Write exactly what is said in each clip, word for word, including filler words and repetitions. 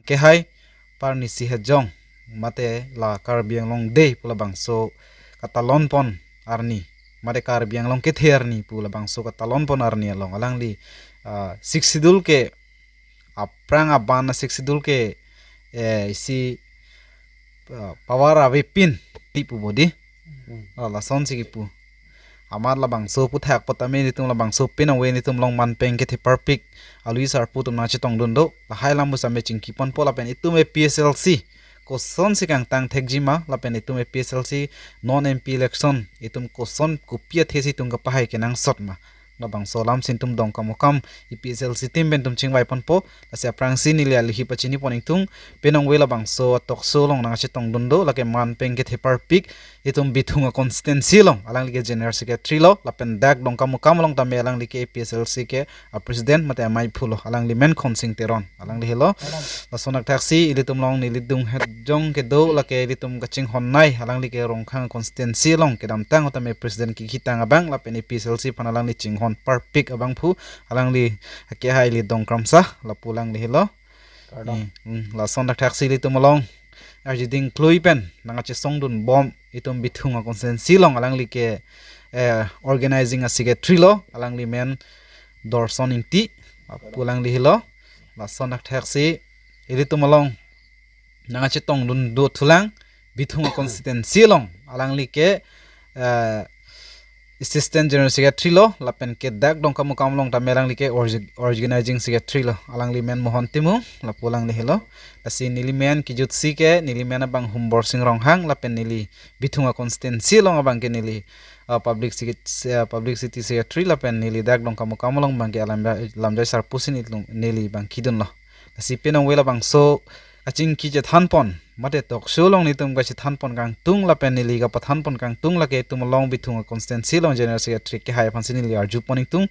kehai Parnisi Hejong, mate la Karbi Anglong Day pu labangso katalon pon arni, mate Karbi Anglong kethe arni pu labangso katalon pon arni along alangli, ah, Sixth Schedule ke aphrang aban a Sixth Schedule ke, eh, isi, ah, power avepin ti pu bodi. Hmm. Ah, lasonsi kipu. Amat labangso aputhak apot tame nelitum labangso penang ave nelitum along manpeng kethe parpik alui sarpo atum nangchetongdun do. Lahai alam pusitame chingki ponpo lapen itum A P H L C kosonsi kangtang thekji ma lapen itum A P H L C non M P election itum koson kopi athesi itum kapahai kenangsot ma. Labangso alamsi nelitum Dongkamukam A P H L C team pen itum chingvai ponpo. Lasi aphrangsi neli alihi pachini pon ingtung, penang ave labangso talk show along nangchetongdun do, lake manpeng kethe parpik itum Bithung a constituency along alangli ke general secretary lo, lapen dak Dongkamukam along tame alangli ke A P H L C ke a president mate amei phu lo, alangli men Khonsing Teron, alangli helo. Lason akthaksi ilitum along neli Dung Hejong kedo, lake ilitum kachinghon nei, alangli ke Rongkhang constituency along kedamtang tame president kikitang abang, lapen A P H L C aphan alangli chinghon parpik abangphu, alangli kehai ili Dongkramsa, lapu alangli helo. Kardom. Hmm, hmm, lason akthaksi ilitum along arjiding klui pen nangchesongdun bom itum Bithung a constituency along alangli ke, eh, organizing a secretary lo, alangli men Dorson Ingti, lapu alangli helo. Lason akthaksi ilitum along nangchetongdun do thulang Bithung a constituency along alangli ke, eh, assistant general secretary lo, lapen ke dak Dongkamukam along tame alangli ke org-, organizing secretary lo, alangli men Mohon Timung, lapu alangli helo. Lasi neli men kijutsi ke, neli men abang Humborsing Ronghang, lapen neli Bithung a constituency along abang ke neli, ah, public secret-, ah, publicity secretary, lapen neli dak Dongkamukam along abang ke alam, lamjai sarpo si neli, neli abang kidun lo. Lasi penang ave labangso kachingki chethan pon, mate talk show along nelitum kachethan pon kangtung lapen neli kapathan pon kangtung lake itum along Bithung a constituency along general secretary kehai aphansi neli arju pon ingtung.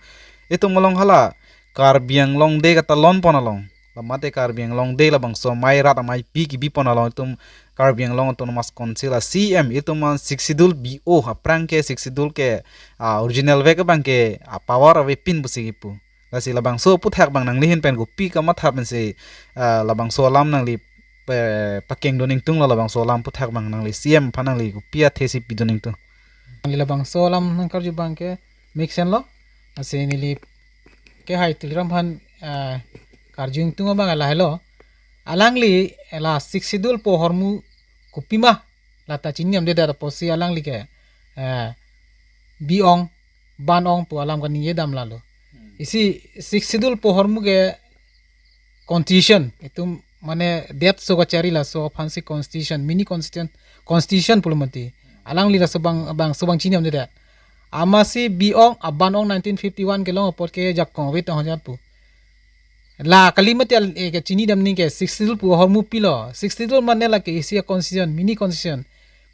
Itum along hala Karbi Anglong Day katalon pon along, la mate Karbi Anglong Day labangso amei rat ameipi kibi pon along itum Karbi Anglong Autonomous Council a C E M itum a Sixth Schedule B O aphrang ke Sixth Schedule ke, ah, original vek abang ke, ah, power avepin pusi kipu. Lasi labangso aputhak abang nangli ahin pen kopi kamatha pensi, ah, labangso alam nangli pe-, pakengdun ingtung lo, labangso alam aputhak abang nangli C E M aphan nangli kopi athesi pidun ingtung. Nangli labangso alam nangkarju abang ke mesen lo. Lasi neli kehai Tuliram aphan, ah, karju ingtung abang lahelo. Alangli la Sixth Schedule pu ahormu kopima lata chini damde dak apotsi alangli ke, eh, bi-ong, ban-ong pu alam kaningje dam lalo. Hmm. Isi Sixth Schedule pu ahormu ke constitution, itum mane det so kachari laso aphansi constitution, mini constitution, constitution pulo mati. Alangli laso abang, abangso abang chini damde dak. Amatsi bi-ong, aban-ong nineteen fifty-one kelong apot ke jakong ave tong hajar pu. La kali mati al, eh, kachini dam ning ke Sixth Schedule pu ahormu pilo. Sixth Schedule mane lake isi a constitution, mini constitution.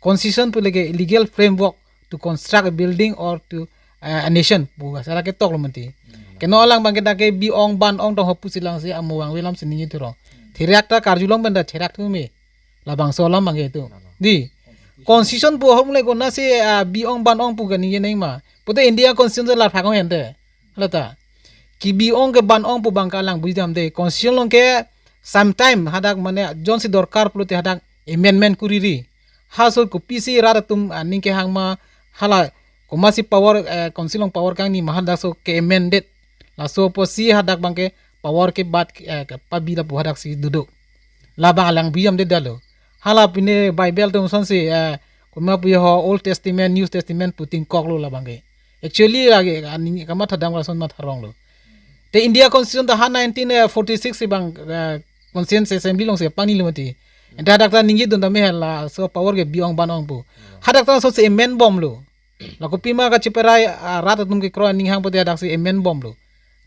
Constitution pu lake legal framework to construct a building or to, eh, a nation pu, sa lake tok lo mati. Hmm. Keno alang abang ke dak ke bi-ong ban-ong tong ho pusi alangsi amo abang avelam si ningje thuro. Therak ta karjulong pen ta therak thu me. Labangso alam abang ke itum. Di. Constitution pu ahormu le konatsi, ah, bi-ong ban-ong pu kaningje nang ma. Pute India constitution la phak ong ente. Hala ta. Kibi-ong ke ban-ong pu abang ke alang buji damde. Constitution along ke sometime hadak mane jongsi dorkar pulote hadak amendment kuriri. Halaso kopisi rat atum aning kehang ma hala komatsi power, eh, council along power kangni ma hadak so ke amended. Laso apotsi hadak abang ke power kebat, eh, kepabi lapu hadaksi dodok. Labang alang buji damde dak lo. Hala pine Bible atum asonsi, eh, komat pu ho Old Testament, New Testament pu tingkok lo labang ke. Actually lake aning kamatha dam lason matha rong lo. Te India Constitution ta ha nineteen forty-six si abang, eh, Constituent Assembly alongsi pangni lo mati. Anta hadak ta ningjedun tame hala so power ke bi-ong ban-ong pu. Hadak ta asonsi amend bomlo. La kopima kachiperai, ah, rat atum kekroi aning hang pute hadaksi amend bomlo.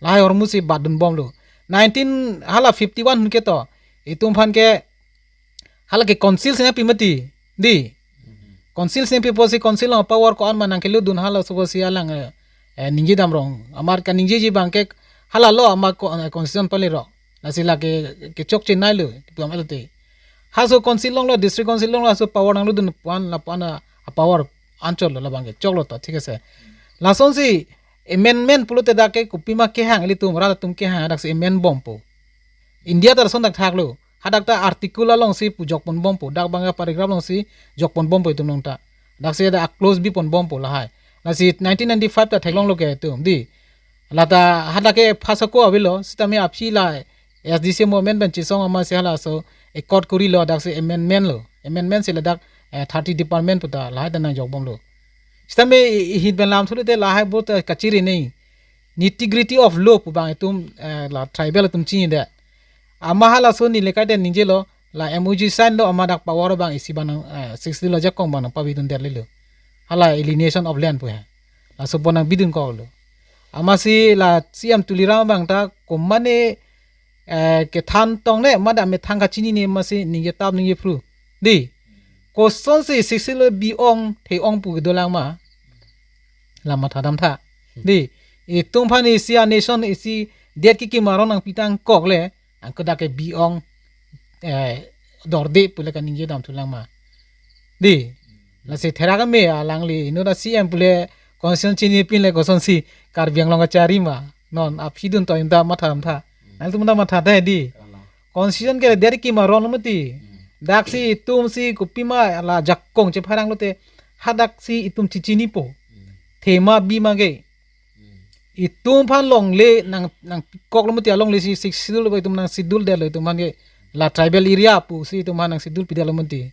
Lahai ahormu si batdun bomlo. Nineteen hala fifty-one ahut ke to. Itum aphan ke hala ke council si nangpi mati. Di. Council si nangpi apotsi council along power ko-an ma nangkelutdun halaso apotsi alang, eh, eh, ningje dam rong. Amat kaningjeji abang ke hala lo amat ko, eh, constitution pali ro. Lasi lake kechokche nei lo, pu am elote. Halaso council along lo, district council along lo, halaso power nanglutdun pu-an lapu-an a, a power anchot lo labang ke, choklo to, thik ase. Lasonsi amendment pulote dak ke kopima kehang ilitum, rat atum kehang hadaksi amend bompo. India ta lason thakthak lo. Hadak ta article alongsi pujok ponbompo, dak bang paragraph alongsi jok ponbompo itum along ta. Daksi ada clause bi ponbompo lahai. Lasi nineteen ninety-five ta theklonglo ke itum, di. Lata hadak ke phasako avelo, sitame aphi la S D C movement pen chesong amatsi halaso accord korilo, daksi amendment lo. Amendment si ladak, eh, thirty department pu ta lahai ta nangjokbomlo. Sitame i-, i-, hin pen lamthu lote lahai bo ta kachiri nei. Nitty gritty of law pu bang itum, eh, la tribal atum chinine. Amat halaso neli kaita ningjelo, la M O U signlo, amat dak power bang isi bang nang, eh, Sixth Schedule ajakong bang nangpavidundetlo. Hala alienation of land pu he. Laso bang nangbidunkoklo. Amatsi la C M Tuliram bang ta komane, eh, kethan tongne, mada methang kachinine amatsi ningjetap ningjephru. Di. Kosonsi Sixth Schedule bi-ong, the-ong pu kedolang ma. La mathadamtha. Di. Itum aphan isi a-nation isi det kekim aron nangpitangkokle, anke dak ke bi-ong, eh, dorde pule kaningjedamthulang ma. Di. Lasi therak ame alangli, inut a-C M pule constitution chinipinle kosonsi Karbi Anglong kachari ma. Non aphi dun to inda mathadamtha. Nangtum ta mathadamtha di. Constitution ke det kekim aron lo mati. Daksi itumsi kopima la jakong chepharang lote. Hadaksi itum chichinipo. Thema bi ma ke. Itum aphan longle nang, nangkoklo mati alongle si Sixth Schedule ba itum nangscheduledetlo itum aphan ke. La tribal area pusi itum aphan nangschedule pidetlo mati.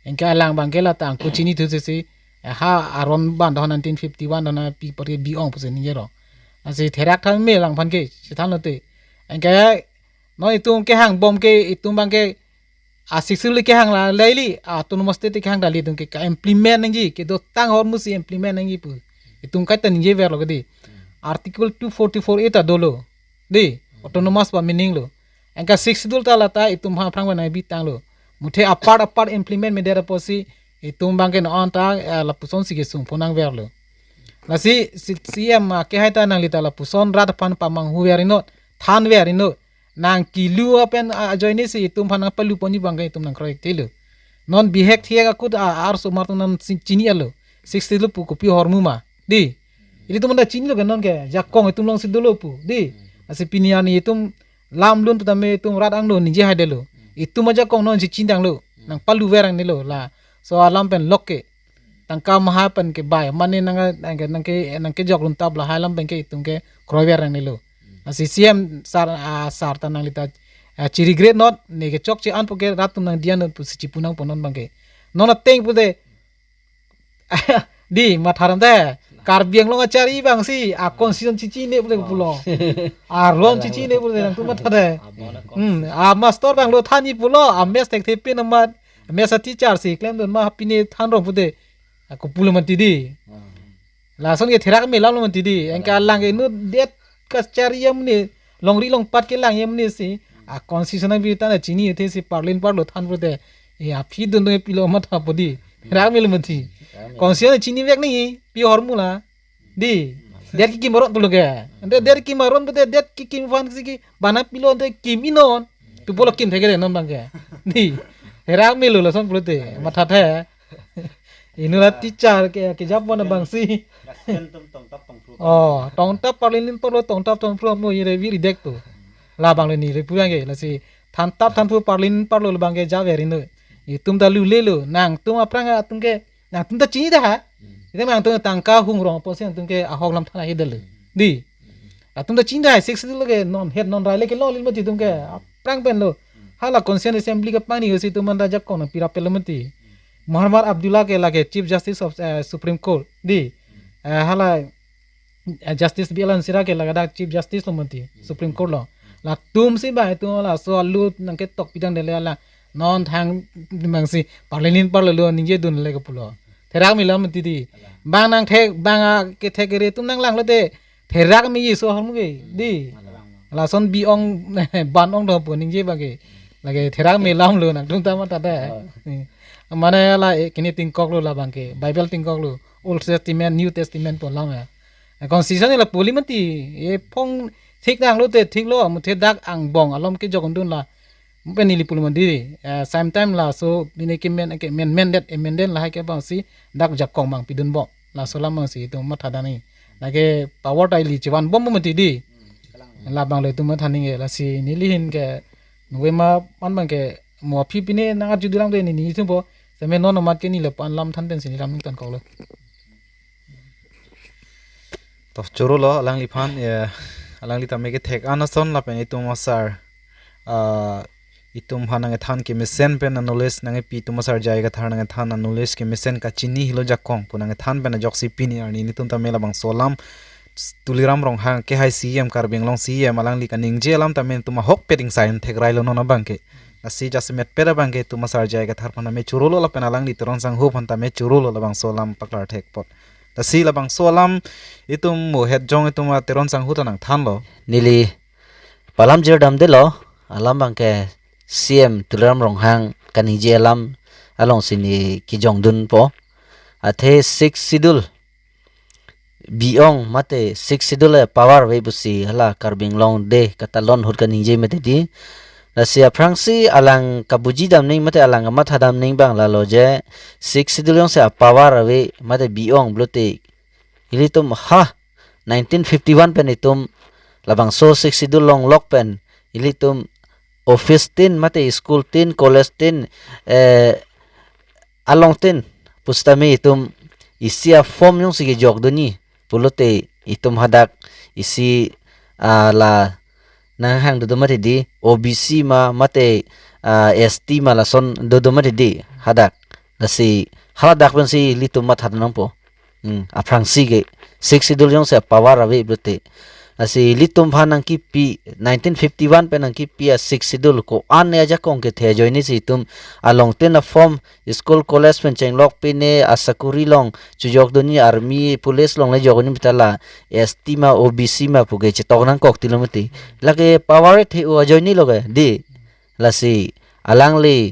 Anke alang bang ke la tangku chinithusi si. Ha aron bang do nineteen fifty-one do na pi pari bi-ong pusi ningjero. Lasi therak tha me alangphan ke, chethanlote. Anke non itum kehangbom ke, itum bang ke, a-Sixth Schedule kehang la, laili, a-autonomous state kehang dali itum ke, ka-implement nangji, kedotang ahormusi implement nangji pu. Itum kaita ningjeverlo ke di. Article two forty-four A ta dolo. Di, autonomous ba meaning lo. Anke Sixth Schedule ta lata itum aphan aphrang ba nangbitanglo. Muthe apart apart implement medet apotsi, itum bang ke non ta, eh, lapusonsi kesung pon nangverlo. Lasi, si-, C M, ah, kehai ta nangli ta lapuson rat aphan pamanghuver inut, thanver inut. Nangkelu apen, ah, ajoinesi itum aphan nangpalu ponji bang ke itum nangkroi thelo. Non bihek thihek akut, ah, arsomar atum nang si-, chinilo. Sixth Schedule pu kopi ahormu ma. Di. Ilitum anta chinilo ke non ke, jakong itum alongsi dolo pu. Di. Lasi pini arni itum lamlun pu tame itum rat angno ningjehaidetlo. Itum ajakong nonsi chindanglo. Nangpaluver nangnelo la. So alam pen lok ke. Tangka maha pen ke bai. Mane nang, nang ke, nang ke, nangkejok runtap lahai alam pen ke itum ke kroiver nangnelo. Lasi C M sar, ah, sar ta nangli ta, ah, chi-regret not, ne kechok che-an pu ke rat atum nangdiya not pusi chipu nangpo non bang ke. Non ateng pute, di, mathadamtha. Karbi Anglong kachari bangsi, a-constitution chichinine pule pulo. Aron chichinine pule nangtum mathadamtha. Hmm, a-master bang lo thanji pulo, a-maths thekthe pin amat, a-maths a-teacher si klemdun ma pine thanrong pute. Ako pulo mati di. Lason ke therak me alam lo mati di. Anke alang ke inut det kachari amonit, longri longpat kelang amonit si, a-constitution abita na chinithe si parlin parlo than pute. E aphi dun dun pilo matha po di. Therak melo mati. Constitution chinivek nangji, pi ahormu la. Di. Det kekim aron pulo ke. Ante det kekim aron pute, det kekim aphansi ke bana pilo ante kim inon. Pi pulo kim thekre non bang ke. Di. Therak melo lason pulote. Mathadamtha. Inut a-teacher ke, kejapon abangsi. Pen tum tongtap tongphru. Oh, tongtap parlin parlo tongtap tongphru mo ire viri dek tu. Labang le neli pu bang ke, lasi thantap thanthu parlin parlo labang ke javer inut. Itum ta lulelo, nangtum aphrang atum ke, nangtum ta chinidetha. Itum nangtum tangka hungrong apotsi nangtum ke ahok lam thana hidelo. Di. Atum ta chinidetha, Sixth Schedule ke non het non rai le kelonglelo mati itum ke. Aphrang pen lo. Hala Constituent Assembly kepangni si itum anta jakong nangpirap pelo mati. Muhammad Abdullah ke lake Chief Justice of, eh, Supreme Court. Di. Eh, hala, eh, Justice B L Ansira ke ladak Chief Justice lo mati, Supreme Court lo. Latumsi ba itum laso alut nangketok pidangdetlo la. Non thang bangsi parlin parlo ningjedunle ke pulo. Therak melo mati di. Bang nangthek, bang akethek kere atum nanglanglote. Therak meji so ahormu ke. Di. Lason bi-ong ban ong do pu ningje bang ke. Lake therak me alam lo nangtum ta mathadamtha. Mane la, eh, kini tingkoklo labang ke. Bible tingkoklo. Old Testament, New Testament pu alam ya. Eh, constitution la puli mati. E phong thik nanglote thiklo, muthe dak angbong alom kejokdun la. Mo pen neli pulo mati di. Eh, same time laso bini kemen, kemen, amended, amended lahai ke bangsi dak jakong bang pidunbom. Laso alam bangsi itum mathadamtha ni. Lake power ta ili chevanbom mati di. Labang le itum mathaning e, lasi neli ahin ke Vema man abangke mo aphi pine nang arju dilang de ni ni thumpo. Seme non amat ke neli lapu-an lam than pensi neli lam ningtan koklo. To chorolo alangliphan, eh, alangli tame kethek an ason lapen itum asar, ah, itum aphan nangkethan kemesen pen a-knowledge nangkepi, itum asar J I Kathar nangkethan a-knowledge kemesen kachini helo jakong pu nangkethan pen ajoksi pini arni nelitum tame labangso alam Tuliram Ronghang kehai C E M, Karbi Anglong C E M, alangli kaningje alam tame itum ahokpet ingsain thekrailo non abangke. Lasi jasemet pet abangke itum asar J I Kathar aphan tame chorolo lapen alangli Teron Sangho aphan tame chorolo labangso alam paklar thek apot. Lasi labangso alam itum mohet jong itum a Teron Sangho ta nangthanlo. Neli palam jirdam delo, alam abangke C E M Tuliram Ronghang kaningje alam alongsi neli kejongdunpo. Athe Sixth Schedule bi-ong mate Sixth Schedule a-power ave pusi hala Karbi Anglong de katalon ahut kaningje mate di. Lasi aphrangsi alang kabuji damning mate alang kamatha damning abang lalo je Sixth Schedule jongsi a-power ave mate bi-ong pulote ilitum ha nineteen fifty-one pen itum labangso Sixth Schedule longlok pen ilitum office tin mate school tin, college tin, eh, along tin pusitame itum isi a-form jongsi kejok dunji pulote itum hadak isi, ah, la nanghang dodo mati di, O B C ma mate, ah, S T ma lason dodo mati di hadak. Lasi haladak pensi ilitum matha nangpo. Hmm, aphrangsi ke Sixth Schedule jongsi a-power ave pulote. Lasi ilitum aphan nangkipi nineteen fifty-one pen nangkipi a-Sixth Schedule ko-an ajakong kethe ajoinesi itum along tin a-form school college pen chenglok pine asakuri along chojok dunji army police along le jok dunji mate la S T ma O B C ma puke chetok nangkok tilo mati. Lake power the-o ajoinelo ke di. Lasi alangli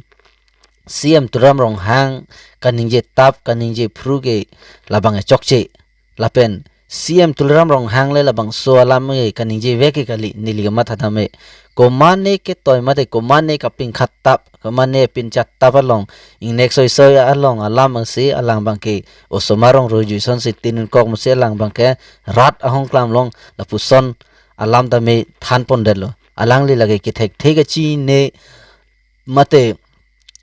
C E M Tuliram Ronghang kaningje tap kaningje phru ke labang chokche. Lapen C E M Tuliram Ronghang le labangso alam ke kaningje vek ke kali neli kamatha tame. Komane ketoi mate komane kapingkhat tap, komane pinchat tap along, ingnek soisoi along alam angsi alang abangke osomar rong rojui asonsi tinun kok musi alang abangke rat ahong klam along lapuson alam tame thanpon detlo. Alangli lake kethek thek kachini mate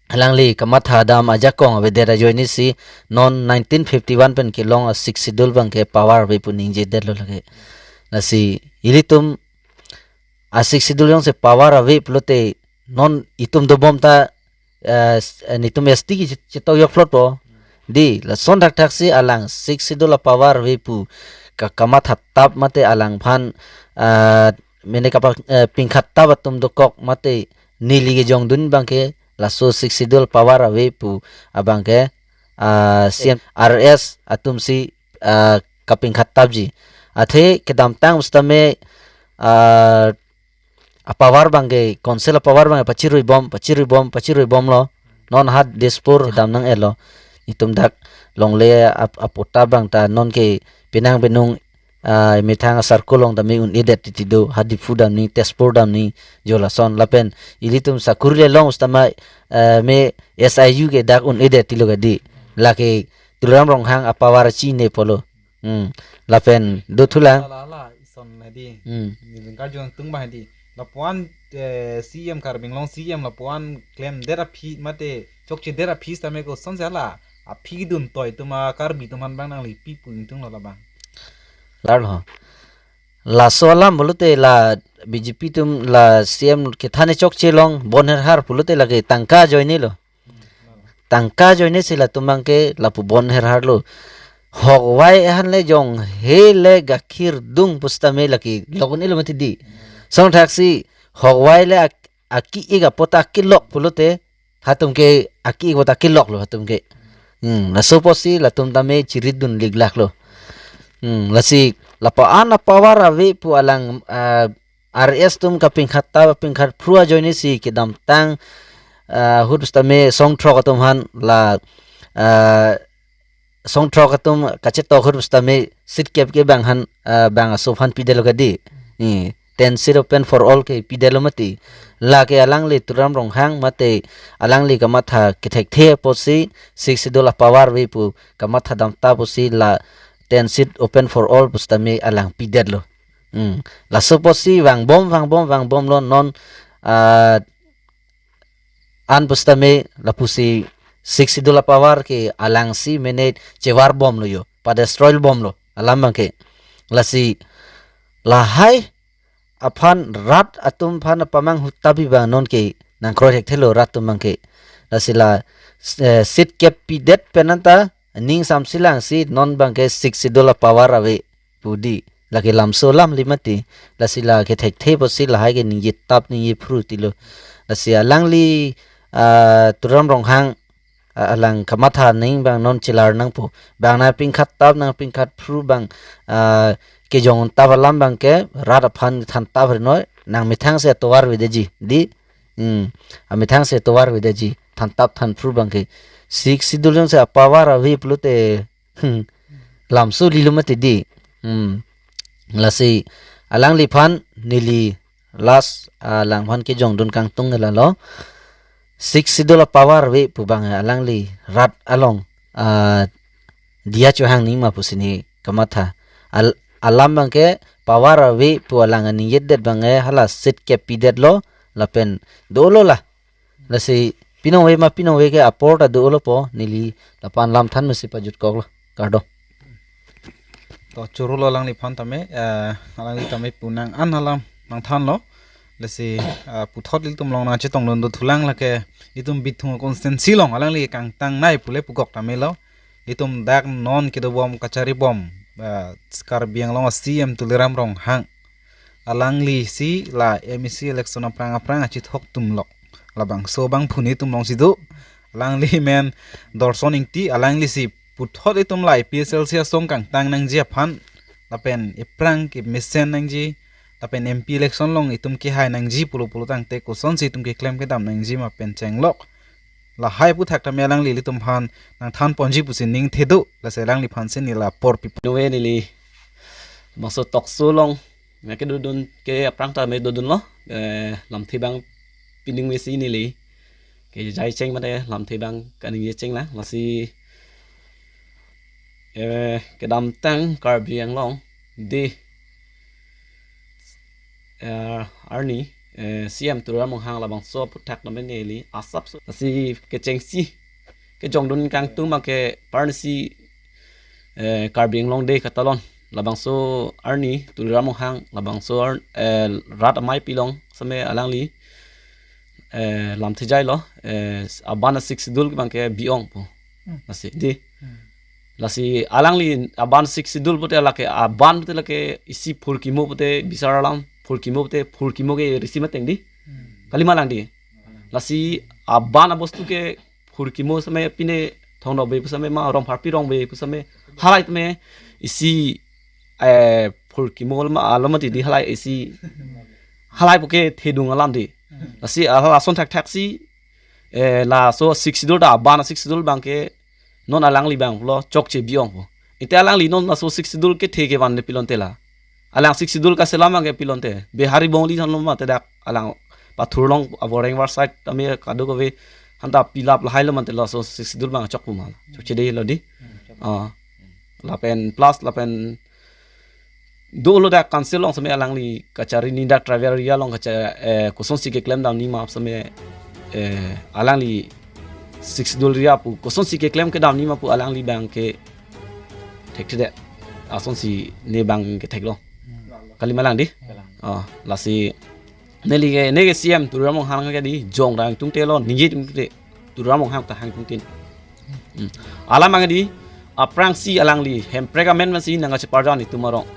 alangli kamatha dam ajakong avedet ajoinesi non nineteen fifty-one pen kelong a-Sixth Schedule abangke power ave pu ningje detlo lake. Lasi ilitum a-Sixth Schedule jongsi power ave pulote non itum dobom ta, eh, s-, eh, nelitum S T ke chet-, chetok yok plotpo. Di, lason thakthaksi alang Sixth Schedule a-power ave pu ka-, kamatha tap mate alang aphan, ah, mene kapa-, eh, pingkhat tap atum dokok mate neli kejongdun abangke laso Sixth Schedule power ave pu abangke, ah, C M R S atumsi, ah, kapingkhat tapji. Athe kedamtang pusitame, ah, a-power abangke, council a-power abangke pachiruibom, pachiruibom, pachiruibomlo. Non ha Dispur kedam nang-etlo. Itum dak longle ap-, apatta abang ta nonke penang penung, ah, methang a-circle along tame un-edet titi do, ha Diphu damji, Tezpur damji, jo lason. Lapen ilitum sakuri le long pusitame, ah, me S I U ke dak un-edet tilo ke di. Lake Tuliram Ronghang a-power chinine pulo. Hmm. Lapen dothulang. Hala, hala, ison hedi. Hmm. Neli karju nangtung abang hedi. Lapuan, eh, C E M Karbi Anglong C E M lapuan klemdet aphi mate chokchedet aphi sitame kosonsi hala aphi dun toi atum a-Karbi atum aphan abang nangli pi pu ingtunglo labang. Larlo. Laso alam pulote la B J P atum la C E M kethan chokche long bon herhar pulote lake tangka ajoinelo. Tangka ajoinesi latum abangke lapu bon herharlo. Hok vai aphan le jong he le gakhir dung pusitame lake lok un-elo mati di. Song thaksi hok vai le ak-, aki-ik apot ta akilok pulote hatumke aki-ik apot ta akiloklo hatumke. Hmm, laso apotsi latum tame chirit dun liklaklo. Hmm, lasi lapu-an a-power ave pu alang, ah, R S atum kapingkhat tap, pingkhat phru ajoinesi kedamtang, ah, ahut pusitame song throk atum aphan la, ah, song throk atum kachetok ahut pusitame seat kep ke bang aphan, ah, bang aso aphan pidetlo ke di. Ni, ten seat open for all ke pidetlo mati. Lake alangli Tuliram Ronghang mate alangli kamatha kethekthe apotsi Sixth Schedule a-power ave pu kamatha dam ta apotsi la ten seat open for all pusitame alang pidetlo. Hmm. Laso apotsi vangbom, vangbom, vangbomlo non, ah, an pusitame lapusi Sixth Schedule apower ke alangsi mene chevar bomlo yo, padestroy bomlo alam abangke. Lasi lahai aphan rat atum aphan apamang hutabi abang nonke nangkroi thekthelo rat atum abangke. Lasi la, eh, seat kepidet pen anta ning samsi langsi non abangke Sixth Schedule apower ave pu di. Lake lamso alam le mati. Lasi lake thekthe pusi lahai ke ningjetap ningjephru tilo. Lasi alangli, ah, Tuliram Ronghang, ah, alang kamatha ning abang non chelar nangpo. Bang nangpingkhat tap nangpingkhat phru abang, ah, kejong tap alam abangke rat aphan than tap ri noi, nangmethang si atovar avedeji. Di, hmm, amethang si atovar avedeji. Than tap than phru abangke. Sixth Schedule jongsi apower ave pulote, hmm, lamso lilo mati di. Hmm. Lasi alangliphan neli last, ah, alangphan kejongdun kangtung lalo. Sixth Schedule apower ave pu abang alangli rat along, ah, diya chohang nangji ma pusi ne kamatha. Al-, alam abangke power ave pu alang aningjetdet abangke hala seat kepidetlo lapen dolo la. Lasi pinong ave ma pinong ave ke apor ta dolo po, neli lapu-an lam than masi pajutkoklo. Kardom. To choro lo alangliphan tame, eh, alangli tame pu nang-an alam nangthanlo. Lasi, eh, puthot ilitum along nangchetongdun dothulang lake itum Bithung constituency along alangli kangtangnei pule pukok tame lo. Itum dak non kedobom kacharibom, eh, Karbi Anglong a-C M Tuliram Ronghang alanglisi la M A C election aphrang aphrang achithok atum lo. Labangso abangphu netum alongsi do. Alangli men Dorson Ingti, alanglisi puthot itum la A P H L C asong kangtang nangji aphan, lapen ephrang kemesen nangji, lapen M P election along itum kehai nangji pulo pulo tangte kosonsi itum keklem kedam nangji ma pen chenglok. Lahai aphuthak tame alangli ilitum aphan nangthan ponji pusi ning thedo, lasi alangliphan si neli apor pipo. Dove neli bangso talk show along nangkedodun ke aphrang tame dodunlo, eh, lamthe abang pining mesi neli kejai cheng mate lamthe abang kaningje cheng lang, lasi, eh, kedamtang Karbi Anglong de, eh, arni, eh, C M Tuliram Ronghang labangso aphuthak tame neli asapso. Lasi kechengsi kejongdun kangtung abangke parnisi, eh, Karbi Anglong de katalon. Labangso arni Tuliram Ronghang, labangso ar-, eh, rat amei pilong same alangli, eh, lamthe jailo, eh, aban a-Sixth Schedule abangke bi-ongpo. Hmm. Lasi di. Hmm. Lasi alangli aban Sixth Schedule pute lake aban pute lake isi phurkimo pute bisar alam phurkimo pute phurkimo ke risi mateng di. Hmm. Kalima lang di. Hmm. Lasi aban abostu ke phurkimo same pine Thong Nokbe pu same ma Rongpharpi Rongbe pu same halai tame isi, eh, phurkimo ma alo mati di halai isi halai puke thedung alam di. Hmm. Lasi hala ason thakthak si, eh, laso Sixth Schedule ta aban Sixth Schedule abangke non alangli abang pulo chokche bi-ongpo. Ite alangli non laso Sixth Schedule kethe kevan le pilonte la. Alang Sixth Schedule kaselam abangke pilonte. Bihari Bongali thanlo mate dak alang pathurlong aboreng war side tame kadokave hanta pilap lahailo mate laso Sixth Schedule abang chokpo ma. Chokche dei lo di. Hmm, chok. Ah. Lapen plus lapen dolo dak council along same alangli kachari ni dak tribal area along kacha, eh, kosonsi keklem damji ma same, eh, alangli Sixth Schedule area pu kosonsi keklem kedamji ma pu alangli abangke thekthedet. Asonsi ne abangke theklo. Hmm. Kalima lang di. Kalang. Oh, lasi neli ke, neke C M Tuliram Ronghang ke di jong dang tungtelo, ningje tungte Tuliram Ronghang ta hang tungtin. Hmm. Alam abang di aphrangsi alangli Hemprek amen masi nangkacheparjan itum arong.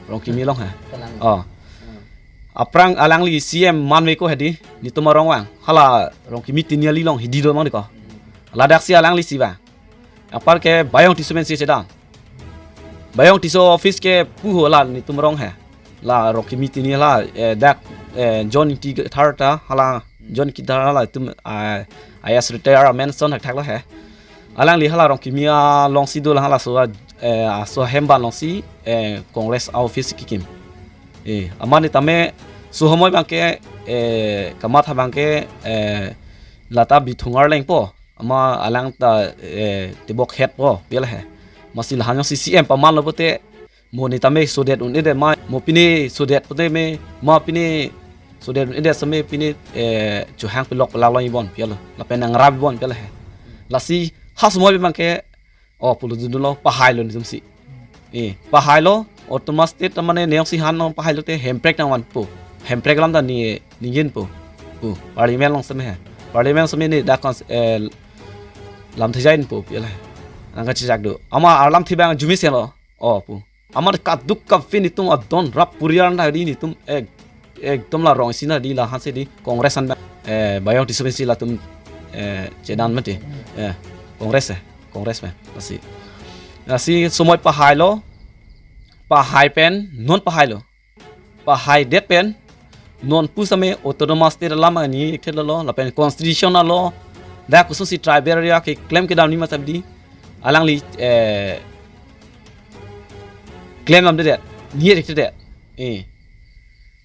Rongkimi along ha. Kalang. Oh. Hmm. Aphrang alangli C M manve ko hedi, netum arong vang. Hala Rongkimi Tini ali along hidi do mang di ko. Ladaksi alanglisi ba. Apar ke Bayong Tisso amen si chedam. Bayong Tisso office ke puho la netum arong he. La Rongkimi Tini la, eh, dak, eh, John Ingti thar ta, hala John Ingti thar hala itum, ah, I A S retire amen son thakthak lo he. Alangli hala Rongkimi alongsi do la halaso, eh, aso hemban alongsi, eh, Congress office kekim. Eh, amat ne tame so homoi abangke, eh, kamatha abangke, eh, lata Bithung arlengpo. Amat alang ta, eh, tebok hetpo, pi la he. Masi lahan jongsi C M pamanlo pute, mo ne tame sodet un-edet ma, mo pine sodet pute me, ma pine So de, de seme pini, eh, chuhang pilok pelak lo ibon pialo. Lapen nangrap ibon pialo he. Lasi ha semua memang ke, oh, pulo dun lo, pahailo netum si. Eh, pahailo, autonomous state mane neok si han nong pahailo te hemprek nangvanpo. Hemprek alam ta ni, ningin po. Pu, parliament along seme he. Parliament seme ni dak cons-, eh, lamthe jainpo piala. Nangkachechak do. Ama arlamthe abang arjume selo. Oh, pu. Amar kadokave netum adon rap puriar na di netum ek, ekdom la rong isi na di lahan si di Congress an ba, eh, Bayong Tisso pensi latum, eh, chedan mati. Eh, Congress eh, Congress me. Lasi. Lasi semua pahailo, pahai pen, non pahailo. Pahaidet pen, non pusitame autonomous state alam ani thelo lo, lapen constitution alo, dak kosonsi tribal area keklem kedam ni ma sab di, alangli, eh, klem lamde det, ni det det. Eh.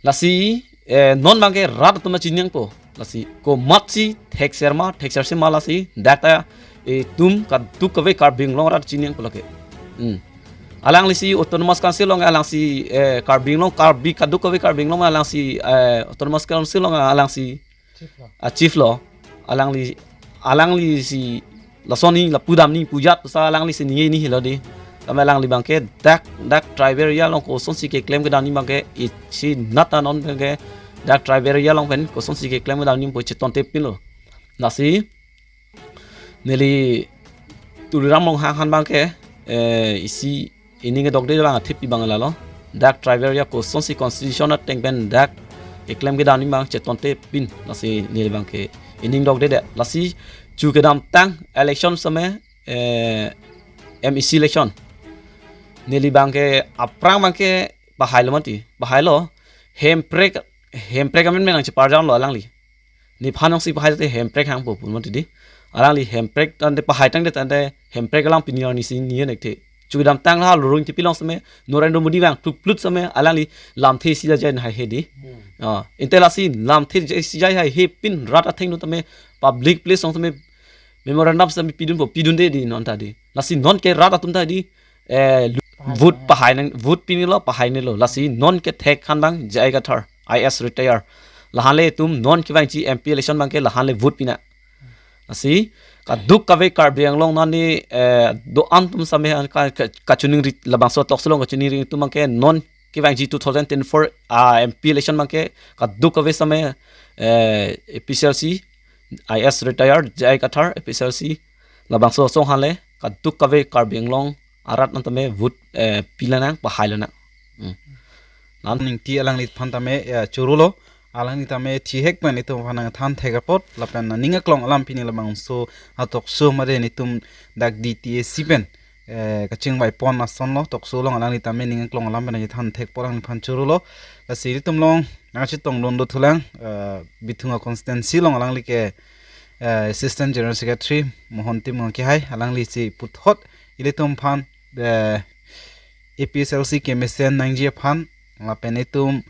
Lasi, eh, non abang ke rat atum chininang po. Lasi, komatsi thekser ma, thekserse ma lasi, dak ta, eh, itum kadokave Karbi Anglong arat chininang po lake. Hmm. Alangli si Autonomous Council along alangsi, eh, Karbi Anglong, Karbi kadokave Karbi Anglong alangsi, eh, Autonomous Council along alangsi, chief lo. Ah, chief lo. Alangli, alangli si lason ni lapu dam ni pujat sa alangli si ni ni helo di. Tame alangli abang ke dak, dak tribal area along kosonsi keklem kedam ni abang ke isi nata non abang ke dak tribal area along pen kosonsi keklem kedam ni po chetonte pinlo. Lasi neli Tuliram Ronghang aphan abang ke, eh, isi ining dokde abang athip abang lalo. Dak tribal area kosonsi constitution ateng pen dak keklem kedam ni abang chetonte pin. Lasi neli abang ke ining dokde det. Lasi chu kedamtang election seme, eh, M E C election. Neli abang ke aphrang abang ke pahailo mati. Pahailo. Hemprek, hemprek amen menang cheparjam lo alangli. Nephan nong si pahai te hemprek hangpo pun mati di. Alangli hemprek tangte pahai tangte tangte hemprek alam pini arni si ni nek the. Chu kedamtang la lorong tipi along seme Narendra Modi abang tuplut seme alangli lamthe isi jai hai he di. Hmm. Ah, inte lasi lamthe isi jai hai he pin rat athengno tame public place along tame memorandum seme pidun po pidunde di non ta di. Lasi non ke rat atum ta di, eh, lu-, pahai vote nang. Pahai nang, vote pinilo, pahai nelo. Lasi non kethek aphan abang J I Kathar, I A S retire. Lahan le itum non kevangji M P election abang ke lahan le vote pinang. Lasi kadokave Karbi Anglong nani, eh, do-an atum seme an ka, ka, kachiningri labangso talk along kachiningri atum abang ke non kevangji two thousand twenty-four, ah, M P election abang ke kadokave seme, eh, A P H L C, I A S retire, J I Kathar, A P H L C, labangso asong aphan le kadokave Karbi Anglong arat an tame vote, eh, pilang nang, pahailo nang. Hmm. Nang Ingti alangliphan tame, eh, choro lo, alangli tame thihek pen itum aphan nangthan thek apot, lapen ning aklong alam pini labangso a-talk show mare netum dak D T A C pen, eh, kachingvai pon ason lo, talk show along alangli tame ning aklong alam pen nangthan thek apot alangliphan choro lo. Lasi ilitum along nangchetong dun dothulang, eh, Bithung a-constituency along alangli ke, eh, Assistant General Secretary Mohan Timung kehai, alangli si puthot ilitum aphan, eh, A P H L C kemesen nangji aphan, lapen itum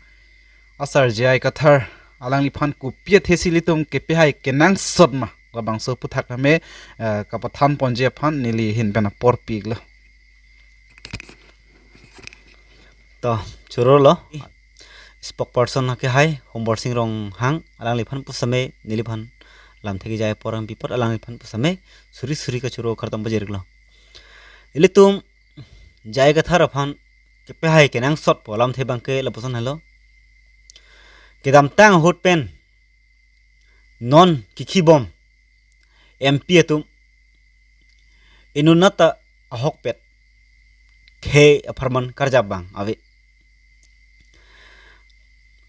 asar J I Kathar alangliphan kopi athe si ilitum kepehai kenangsot ma labangso aphuthak tame, eh, kapathan ponji aphan neli ahin pen apor pi-iklo. To, choro lo. Spokesperson kehai Hombor Sing Ronghang, alangliphan pusitame, neliphan lamthe kejai apor nangpi apot alangliphan pusitame suri suri kachoro kardom pajir-iklo. Ilitum J I Kathar aphan kepehai kenangsot pu alamthe abang ke lapuson helo. Kedamtang ahut pen non kekhibom M P atum inut nat ta ahokpet khei apharman karjap abang ave.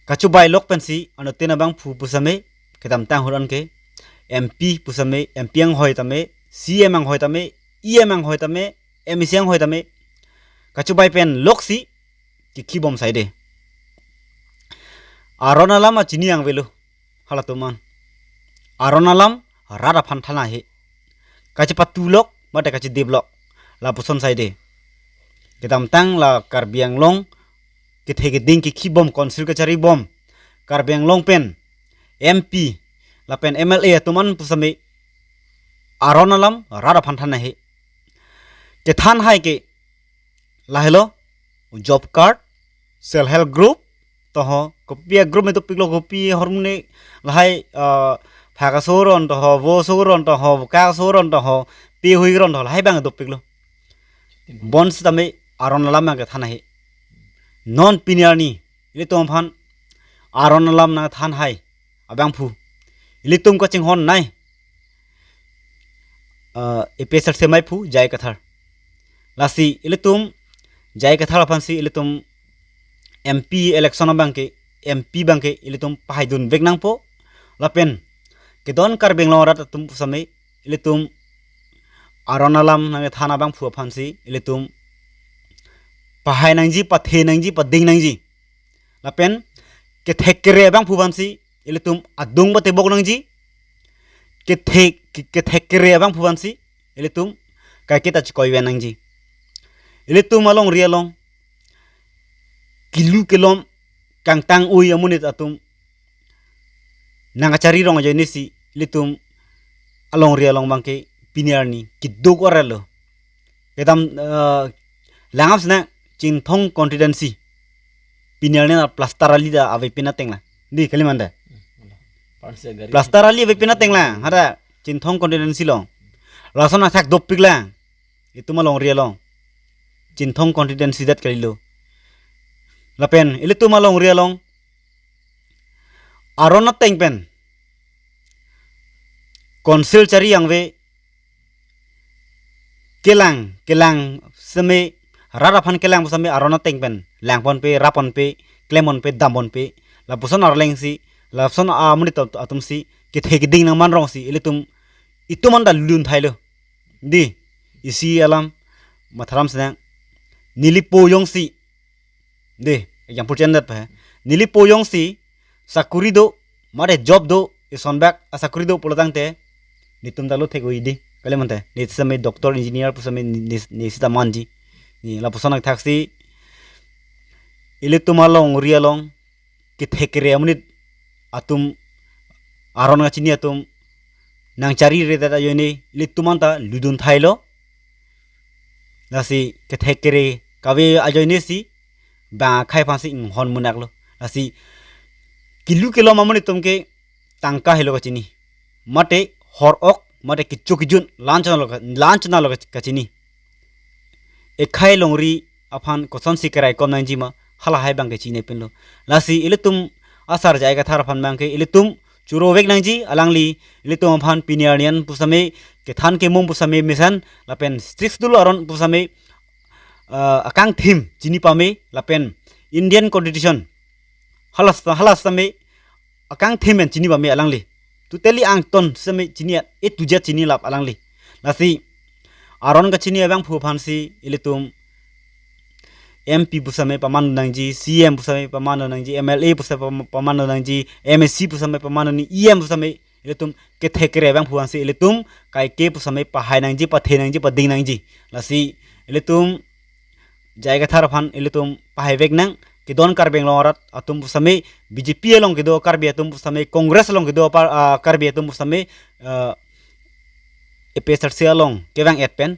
Kachobai lok pensi anuttin abangphu pusitame kedamtang ahut an ke M P pusitame, M P anghoi tame, C M anghoi tame, E M anghoi tame, M A C anghoi tame kachobai pen loksi kekhibom saide. Aron alam achini angvelo halatum an. Aron alam rat aphan than ahe. Kachepatu lok, mate kachedip lok, lapuson saide. Kedamtang la Karbi Anglong kethe keding kekhibom, council kacharibom, Karbi Anglong pen M P lapen M L A atum an pusitame aron alam rat aphan than ahe. Kethan hai ke lahelo job card, self help group, toho, kopi a-group me dopiklo, kopi ahormu ne lahai, ah, phak aso ron toho, vo aso ron toho, vokak aso ron toho, pi hui ron toho, lahai abang dopiklo. Bonsitame aron alam abang kethan ahe. Non pini arni ilitum aphan aron alam nangthan hai abangphu ilitum kachinghon nei, ah, A P H L C maiphu J I Kathar. Lasi ilitum J I Kathar aphansi ilitum M P election abangke, M P abangke ilitum pahaidun vek nangpo. Lapen kedon Karbi Anglong arat atum pusitame ilitum aron alam nangthan abangphu aphansi ilitum pahai nangji, pathe nangji, pading nangji. Lapen kethek kere abangphu aphansi ilitum adung batebok nangji. Kethek, ke-, kethek kere abangphu aphansi ilitum kaiketa chikoi ven nangji. Ilitum alongri along kilu kelom kangtang ui amonit atum nangkachari rong ajoinesi ilitum alongri along abangke pini arni keduk orelo. Kedam, eh, langam sena Chinthong constituency. Pini arni na plaster ali ta avepin ateng lang. Di kali manda. Plaster ali avepin ateng lang. Hada Chinthong constituency along. Lason athak dopik lang. Itum alongri along. Chinthong constituency dat kalilo. Lapen ilitum alongri along aron ateng pen council chari angve kelang, kelang seme, rat aphan kelang pusitame aron ateng pen langponpe, rapponpe, klemponpe, damponpe. Lapuson arlengsi, lapuson amonit atum, atumsi kethe keding nangman rongsi ilitum itum anta lun thailo. Di, isi alam matharam senang, neli po jongsi, di, example chendet pa, neli po jongsi sakuri do, mare job do, isonbak asakuri do pulotangte, netum ta lo thek-oi di, kali mante, ne sitame doctor, engineer pusitame ne, ne, ne sita manji. Ni lapuson athaksi ilitum alongri along kethek kere amonit atum, aron kachini atum nangchari redet ajoine ilitum anta ludun thailo. Lasi kethek kere kave ajoinesi bang akhai aphansi inghon munaklo. Lasi kilu kelom amonit atum ke tangka helo kachini. Mate hor ok, mate kecho kejun, lan chonalo ka-, lan chonalo ka-, kachini. Ekhai longri aphan kosonsi keraikom nangjima, halahai abangke chinipinlo. Lasi ilitum asar J I Kathar aphan abangke ilitum choro vek nangji, alangli ilitum aphan pini arni an pusitame kethan kemum pusitame mesen, lapen Sixth Schedule aron pusitame, ah, akangthim chini pame, lapen Indian Constitution halas, halas sitame akangthim pen chini pame alangli. Totally angton sitame chini, A to Z chini lap alangli. Lasi aron kachini abangphu aphansi ilitum M P pusitame paman nangji, C M pusitame paman nangji, M L A pusitame pam-, paman nangji, M A C pusitame paman nangji, E M pusitame ilitum kethek kere abangphu aphansi ilitum kaike pusitame pahai nangji, pathe nangji, pading nangji. Lasi ilitum J I Kathar aphan ilitum pahai vek nang, kedon Karbi Anglong arat atum pusitame, B J P along kedo Karbi atum pusitame, Congress along kedo par-, ah, Karbi atum pusitame, ah, A P H L C along kevang-et pen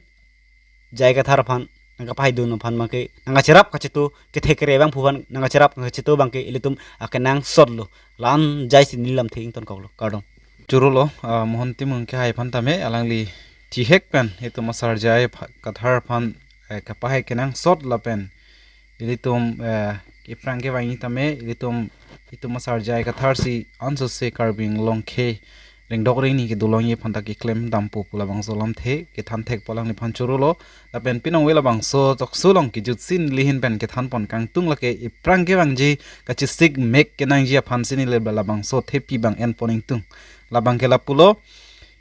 J I Kathar aphan nangkapahaidun aphan abangke nangkacherap kacheto, kethek kere abangphu aphan nangkacherap kacheto abangke ilitum akenangsotlo. La-an jaisi neli lamthe ingtonkoklo. Kardom. Chorolo, ah, Mohon Timung kehai aphan tame, alangli chihek pen itum asar J I pha-, Kathar aphan, eh, kapahai kenangsot lapen ilitum, eh, iphrang kevangji tame, ilitum, itum asar J I Kathar si ansose Karbi Anglong ke rengdok rengni kedolongji aphan ta keklem dampo pu labangso lamthe kethan thekpo alangliphan chorolo. Lapen pinong ve labangso tokso along kejutsi neli ahin pen kethanpon kangtung, lake iphrang kevangji kachesik mek kenangji aphansi neli labangso thepi abang enpon ingtung. Labangke lapulo,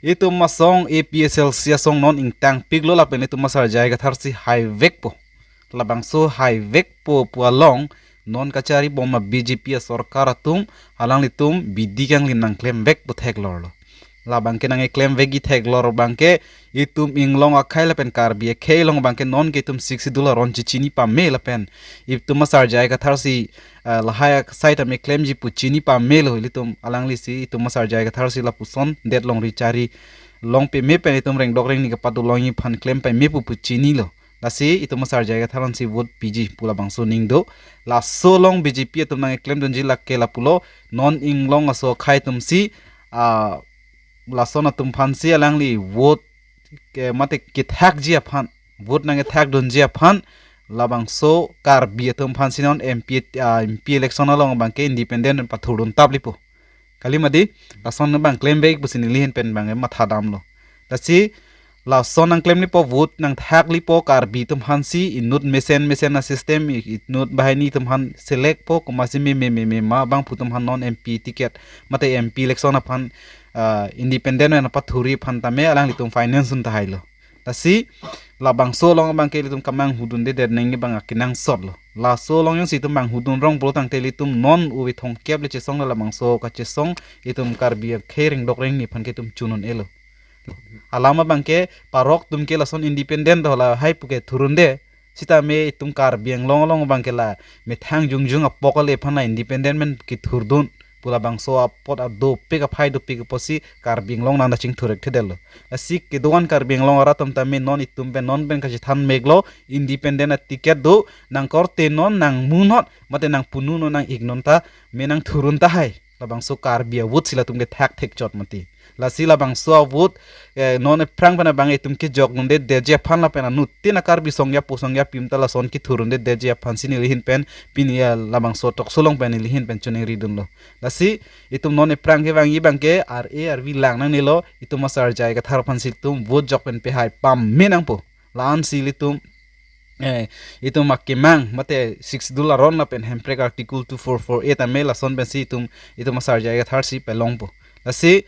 itum asong A P H L C asong non ingtangpiklo lapen itum asar J I Kathar si haivekpo. Labangso haivekpo pu along non kachari bom a-B J P asorkar atum, alanglitum bidi kanglim nangklemvekpo theklorlo. Labangke nangklemvekji theklor abangke itum inglong akhei lapen Karbi akhei along abangke nonke itum Sixth Schedule aron chechini pame lapen itum asar J I Kathar si, ah, lahai asai tame klemji pu chini pamelo, ilitum alanglisi itum asar J I Kathar si lapuson det longri chari long pame pen itum rengdok rengni kepadolongji aphan klem pame pu pu chinilo. Lasi itum asar J I Kathar aphansi vote piji pu labangso aning do. Laso along B J P atum nangklemdunji lake lapulo, non inglong aso akhei atumsi, ah, lason atum aphansi alangli vote ke mate kethakji aphan, vote nangkethakdunji aphan, labangso Karbi atum aphansi non M P, ah, M P election along abangke independent pathurdun tap lipo. Kali mati, lason abang klem bek pusi neli ahin pen abang mathadamlo. Lasi lason nangklem lipo, vote nangthak lipo Karbi atum aphansi, inut mesen mesen a-system, i-, inut banghini atum aphan select po, komatsi meme meme ma abang pu atum aphan non M P ticket, mate M P election aphan, ah, independent pen pathurji aphan tame alanglitum finance un tahailo. Lasi labangso along abangke ilitum kamanghudunde det nangji abang akenangsotlo. Laso along jongsi itum manghudun rong pulo tangte ilitum non ove thomkep le chesong, la labangso kachesong itum Karbi akhei rengdok rengni aphan ke itum chun un-elo. Alam abangke parok atum ke lason independent do, lahai pu ke thurunde. Sitame itum Karbi Anglong along abangke la methang jongjong apok ale aphan la independent pen kethurdun pu labangso apot adopik aphai dopik apotsi Karbi Anglong nang da chingthur-ik thedetlo. Lasi kedo-an Karbi Anglong arat atum tame non itum pen non pen kachethan meklo, independent a-ticket do, nangkorte non, nangmu non, mate nangpunu non, nang-ik non tame nangthurun tahai. Labangso Karbi a-vote si latum kethak thekchot mati. Lasi labangso a-vote, eh, non aphrang pen abang itum kejokdunde detji aphan lapen anuttin a-Karbi songja po songja pim ta lason kethurdunde detji aphansi neli ahin pen pini, eh, labangso talk show along pen neli ahin pen choningridunlo. Lasi itum non aphrang kevangji abangke R A R V lang nangnelo, itum asar J I Kathar aphansi itum vote jok pen pehai pame nangpo. La-ansi ilitum, eh, itum akemang mate Sixth Schedule aron lapen hemprek Article two four four A tame lason pensi itum, itum asar J I Kathar si pelongpo. Lasi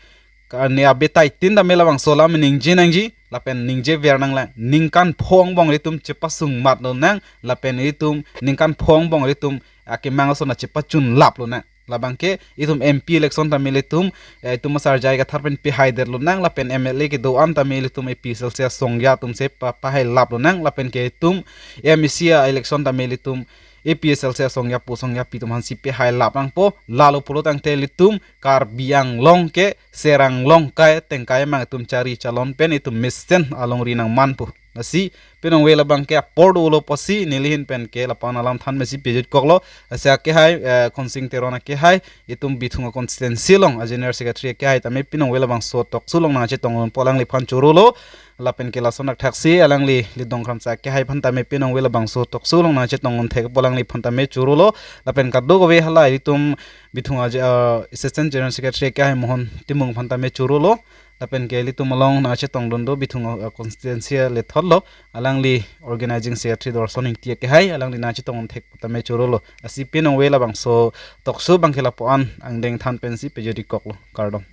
ka-, ne abe taitin tame labangso alam ningje nangji lapen ningjever nanglang. Ningkan pho angbong ilitum chepasung mat lonang lapen ilitum ningkan pho angbong ilitum akemang ason chepachun lap lonang. Labangke itum M P election tame ilitum, eh, itum asar J I Kathar pen pehai det lonang lapen M L A kedo-an tame ilitum A P H L C asongja atumsi pa-, pahai lap lonang lapen ke itum M A C a-election tame ilitum A P H L C asongja po songja pi atum aphansi pehai lap nangpo. Lalo pulo tangte ilitum Karbi Anglong ke serang long kai tengkai mang itum chari chalon pen itum mesen alongri nangmanpo. Lasi pinongve labangke apor dolo pusi neli ahin pen ke lapu-an alam than mesi pejut koklo. Lasi akehai, eh, Khonsing Teron akehai, itum Bithung a-constituency along a-general secretary akehai tame pinongve labangso talk show along nangchetongdunpo, alangliphan chorolo. Lapen ke lason akthaksi alangli Lidong Kramsa akehai aphan tame pinongve labangso talk show along nangchetongdun thekpo, alangliphan tame chorolo. Lapen kadokave hala itum Bithung a, ah, assistant general secretary akehai Mohon Timung aphan tame chorolo. Lapen ke ilitum along nangchetongdun do Bithung a, ah, constituency alethotlo, alangli organizing secretary Dorson Ingti akehai, alangli nangchetongdun thek tame chorolo. Lasi pinongve labangso talk show abangke lapu-an angdeng than pensi pejut-ik koklo. Kardom.